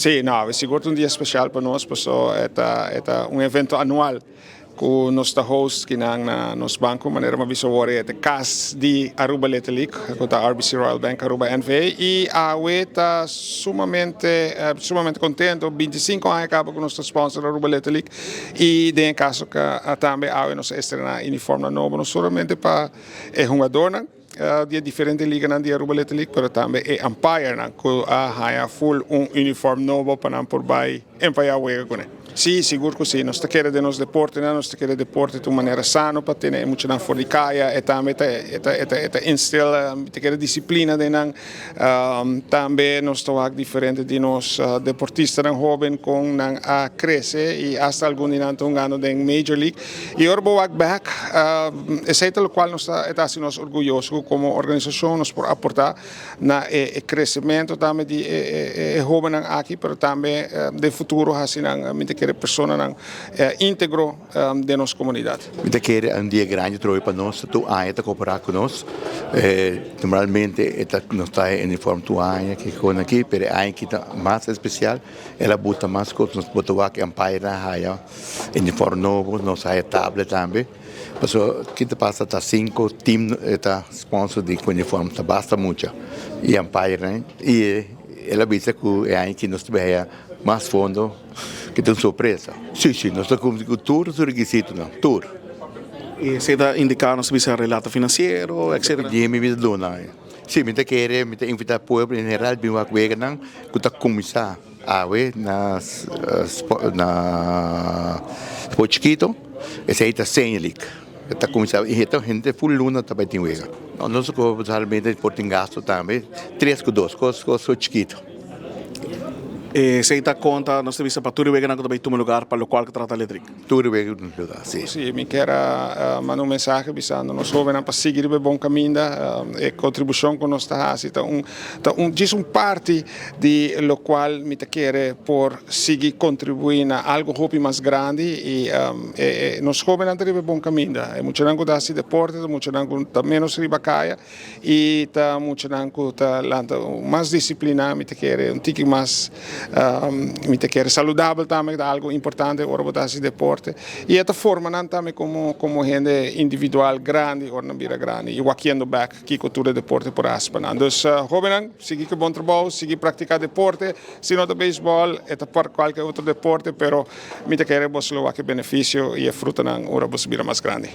Si, no, sigur ta un dia special pa nos, paso e ta un evento anual cu nos ta host kinan na nos banco, manera mi a bisa awor, e cas di Aruba Little League, cu ta RBC Royal Bank Aruba NV, y awe ta sumamente contento, 25 aña caba cu nos ta sponsor Aruba Little League, y den caso cu tambe awe nos a estrena uniform nobo, no solamente pa e hungadornan di diferente liga di Aruba Little League, pero tambe e umpire nan cu a haya full un uniform nobo pa nan por bay umpire wega cune. Si, sigur cu si. Nos ta kere den nos deporte, nos ta kere deporte di un manera sano pa tene muchanan for di caya y tambe ta instil ta kere disciplina den nan. Tambe nos ta diferente di nos deportistanan hoben con nan a crece y hasta algun di nan ta hungando den Major League. Y ora bo wak back, esey ta locual nos ta haci nos orguyoso como organisacion, nos por aporta na e crecemento tambe di e hobennan aki, pero tambe den futuro haci nan, mi ta kere, personanan integro den nos comunidad. Mi ta kere un dia grandi trobe pa nos, tur aña ta coopera cu nos. Normalmente nos ta uniform tur aña cu con aki, pero aña aki ta mas especial. El a buta mas cos, nos bota wak umpire haya uniform nobo, nos haya tablet tambe. So, kico ta pasa ta cinco team ta sponsor di uniform, ta basta mucho. Y umpire, y el a bisa cu aña aki nos haya mas fondo, cu ta un sorpresa. Si, nos ta cumpli cu tur e requisitonan, tur. Y esey ta indica nos bisa relato financiero, etc. Di mi bisa duna. Si, mi ta kere, mi ta invita pueblo en general bin wak weganan, cu ta cuminsa awe na Sport Chiquito, esey ta Senior League. Ta cuminsa, y e hende full luna ta bay tin wega. No, nos solamente por tin gasto tambe, 3 cu 2, cos chikito. Esey ta conta, nos bisa pa tur weganan cu ta bay tuma lugar pa locual cu trata Little League. Tur wega lugar, si. Si, mi kier manda un mensahe bisando nos hobennan pa sigui e bon caminda, e contribucion cu nos ta haci ta djis un parti di locual mi ta kere por sigui contribui na algo hopi mas grandi y nos hobennan ta riba bon caminda. E muchanan cu ta haci deporte, muchanan cu ta menos riba caya y ta muchanan cu ta lanta mas disciplina, mi ta kere un tiki mas, mi ta kere saludabel tambe, ta algo importante ora bo ta haci deporte. Y e ta forma nan tambe como hende individual grandi, ora nan bira grandi. Y wakiendo back, kico tur deporte por haci pa nan. Dus, hobennan, sigui cu bon trabou, sigui practica deporte, si no ta baseball, e ta por cualkier otro deporte, pero mi ta kere boso lo wak beneficio y e frutanan ora boso bira mas grandi.